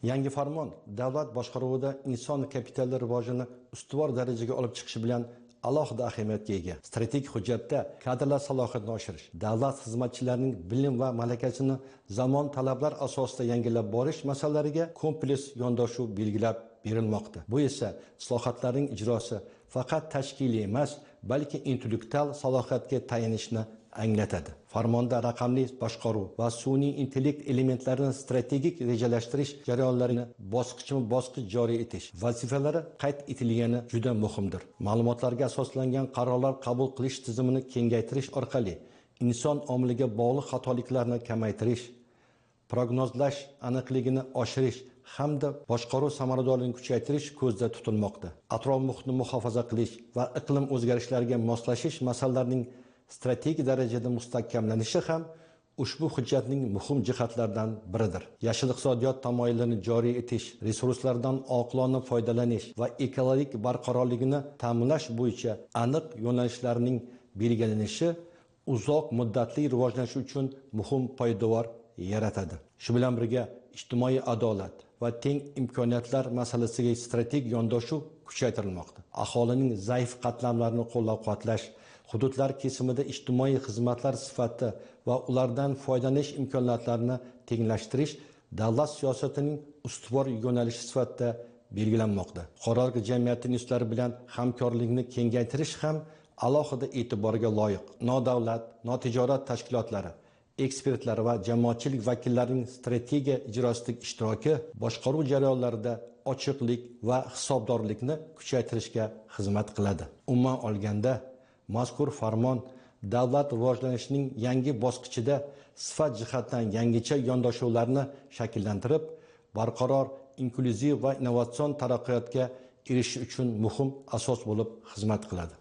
Yangi farmon davlat boshqaruvida inson kapitali rivojini ustuvor darajaga olib chiqishi bilan alohida ahamiyatga ega. Strategik hujjatda kadrlar salohiyatini oshirish, davlat xizmatchilarining bilim va malakasini zamon talablari asosida yangilab borish masalalariga kompleks yondashuv belgilab berilmoqda. Bu esa islohotlarning ijrosi faqat tashkiliy emas, balki intellektual salohiyatga tayanishni anglatadi. Farmonda raqamli boshqaruv va sun'iy intellekt elementlarini strategik rejalashtirish jarayonlarini bosqichma-bosqich joriy etish vazifalari qayd etilgani juda muhimdir. Ma'lumotlarga asoslangan qarorlar qabul qilish tizimini kengaytirish orqali inson omiliga bog'liq xatoliklarni kamaytirish, prognozlash aniqligini oshirish hamda boshqaruv samaradorligini kuchaytirish ko'zda tutilmoqda. Atrof muhitni muhofaza qilish va iqlim o'zgarishlariga moslashish masalalarining strategik darajada mustahkamlanishi ham ushbu hujjatning muhim jihatlaridan biridir. Yashil iqtisodiyot tamoyillarini joriy etish, resurslardan oqilona foydalanish va ekologik barqarorligini ta'minlash bo'yicha aniq yo'nalishlarning belgilanishi uzoq muddatli rivojlanish uchun muhim poydevor yaratadi. Shu bilan birga ijtimoiy adolat va teng imkoniyatlar masalasiga strategik yondashuv kuchaytirilmoqda. Aholining zaif qatlamlarini qo'llab-quvvatlash, hududlar kesimida ijtimoiy xizmatlar sifati va ulardan foydalanish imkoniyatlarini tenglashtirish davlat siyosatining ustuvor yo'nalishi sifatida belgilanmoqda. Fuqarolik jamiyati institutlari bilan hamkorlikni kengaytirish ham alohida e'tiborga loyiq. Nodavlat, notijorat tashkilotlari, ekspertlar va jamoatchilik vakillarining strategiya ijrosidagi ishtiroki boshqaruv jarayonlarida ochiqlik va hisobdorlikni kuchaytirishga xizmat qiladi. Umuman olganda, mazkur farmon davlat rivojlanishining yangi bosqichida sifat jihatdan yangicha yondashuvlarni shakllantirib, barqaror, inklyuziv va innovatsion taraqqiyotga erishish uchun muhim asos bo'lib xizmat qiladi.